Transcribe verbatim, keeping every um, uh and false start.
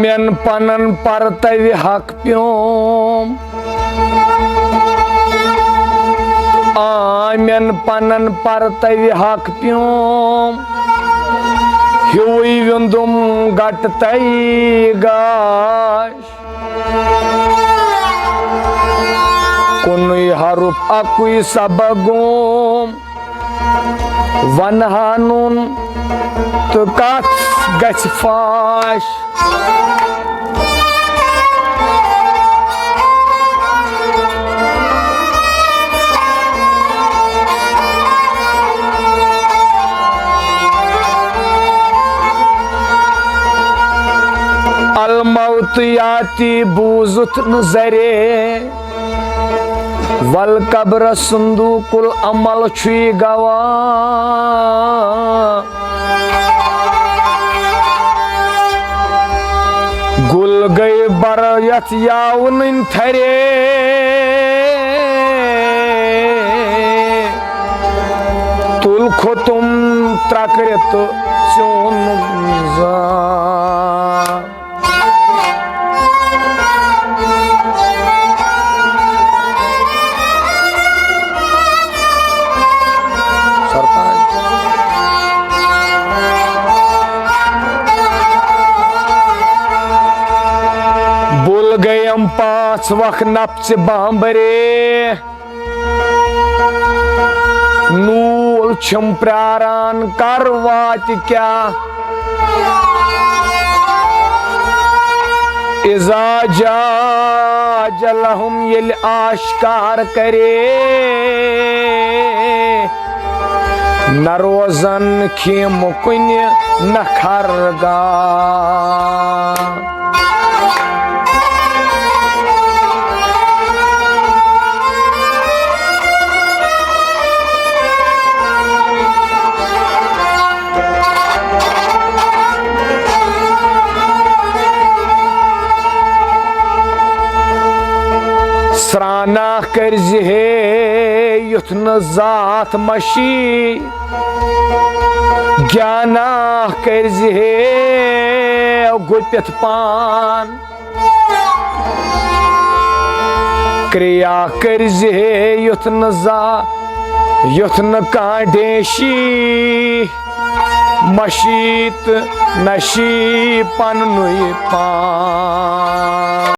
مٮ۪ن پنن پرتوِ حق پیوم۔ آ، مٮ۪ن پنن پرتوِ حق پیوم۔ ہیوٕے ویوٚندُم گٹہٕ تَے گاش۔ کُنُے حرف اَکُے سبق گوم۔ ونہانُن تہٕ کتھ گژھِ فاش۔ الموت یاتی بوٗزُتھ نہٕ زرے۔ ول قبر صندوق العمل چھُے گواہ۔ گُل گٔے بر یتھ یاونٕنۍ تھرے۔ تُل کھوٚتُم ترکرِ تہٕ ژیوٚن زان۔ سرتاج۔ بُل گٔیم پانٛژھ وق نپژِ بامبرے۔ نوٗل چھِم پراران، کر واتہِ کیٛاہ؟ اذا جاء اجلہم، ییٚلہِ آشکار کرے، نہ روزن خیمہٕ کُنہِ نہ خرگاہ۔ سرانہ کٔرزِ ہے یُتھ نہٕ ذات مشی، گیانہ کٔرزِ ہے گُپِتھ پان۔ کریا کٔرزِ ہے یُتھ نہٕ زا، یُتھ نہٕ کانٛہہ ڈیشی، مشی تہٕ نشی پننُے پان۔